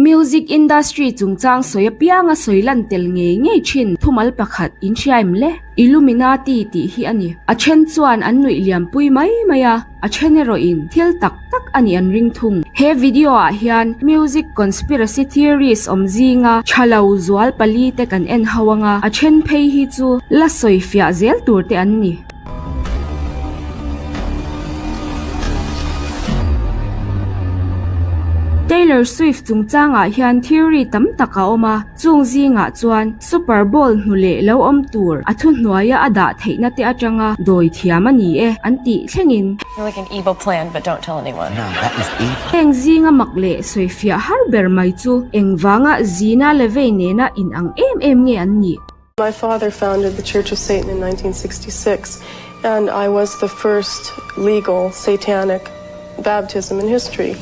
Music industry chungchang sawi apianga sawi lan tel ngei ngei thin thumal pakhat in hria em le? Illuminati tih hi a ni. A then chuan an nuih liam pui mai mai a, a then erawh in thil tak tak a nih an ring thung. He video ah hian music conspiracy theories awm zinga tha lo zual pali te kan en ho anga, a then phei hi chu la sawi fiah zel tur te an ni. Taylor Swift chungchangah hian theory tam tak a awm a, chung zingah chuan Super Bowl hnu leh lo awm tur a thuhnuaia a dah theihna te atanga dawi thiam a ni e an tih thlengin. Heng zinga mak leh sawifiah har ber mai chu engvanga Zina Levey nena inang em em nge an nih? My father founded the Church of Satan in 1966 and I was the first legal satanic baptism in history.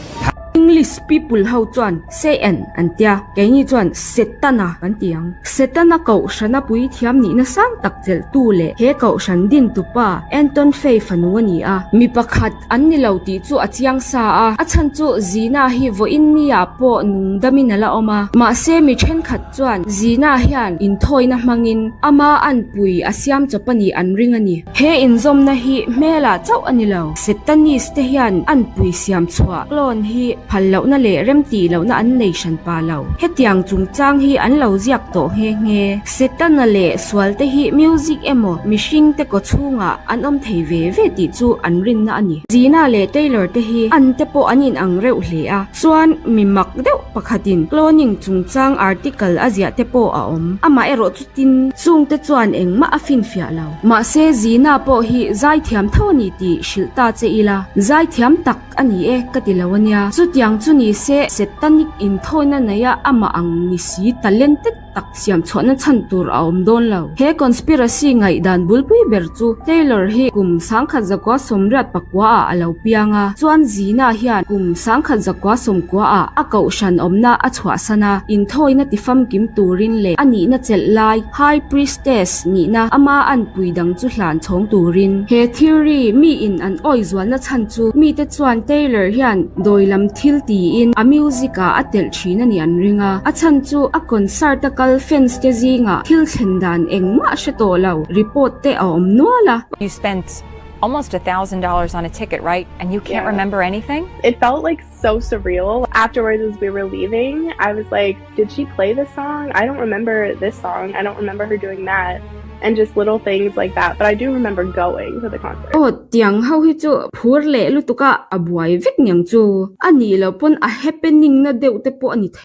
English people ho chuan Satan an tia, keini chuan Setana kan ti ang. Setana kohhrana puithiam nihna sang tak chelhtu leh he kohhran dintupa Anton Fey fanu a ni a. Mi pakhat an ni lo tih chu a chiang sa a, a chhan chu Zina hi vawiin nia pawh nung damin a la awm a, mahse mi thenkhat Chuan Zina hian inthawina hmangin ama anpui a siam chawp a nih an ring a ni. He inzawmna hi hmelah chauh a ni lo. Satanist te hian anpui siam chhuah clone hi phal lohna leh remtih lohna an nei hran pa lo. Hetiang chungchang hi an lo ziak tawh nghe nghe. Setana leh sual te hi music emaw mihring te kaw chhungah an awm thei ve ve tih chu an rinna a ni. Zina leh Taylor te hi an te pawh an inang reuh hle a. Chuan mi mak deuh pakhatin cloning chungchang article a ziah te pawh a awm. Amah erawh chutin chungte chuan engmah a finfiah lo. Mahse Zina pawh hi zaithiam tho a ni tih hrilh ta che ila, zaithiam tak a ni e ka ti lo a nia. Chutiang chu ni se Setanic inthawina neia amah ang ni si talented tak siam chhuahna chhan tur a awm dawn lo. He conspiracy ngaihdan bulpui ber chu Taylor hi kum 1989 ah a lo piang a, chuan Zina hian kum 1990 ah a kohhran awmna a chhuahsan a, inthawina tifamkim turin leh a nihna chelh lai High Priestess nihna ama anpui dang chu hlan chhawng turin. He theory mi in an awi zualna chhan chu mite chuan Taylor hian dawi lam thil tiin a music ah a telh thin a nih an ring a, a chhan chu a concert a kal fans te zingah thil thlen dan engmah hre tawh lo report te a awm nual a. You spent almost $1,000 on a ticket, right? And you can't remember anything? It felt like so surreal. Afterwards as we were leaving, I was like, did she play this song? I don't remember this song. I don't remember her doing that. And just little things like that. But I do remember going to the concert. Aw tiang ho hi chu phur leh lutuk a, a buai vek niang chu. A nih loh pawn a happening na deuh te pawh a ni thei.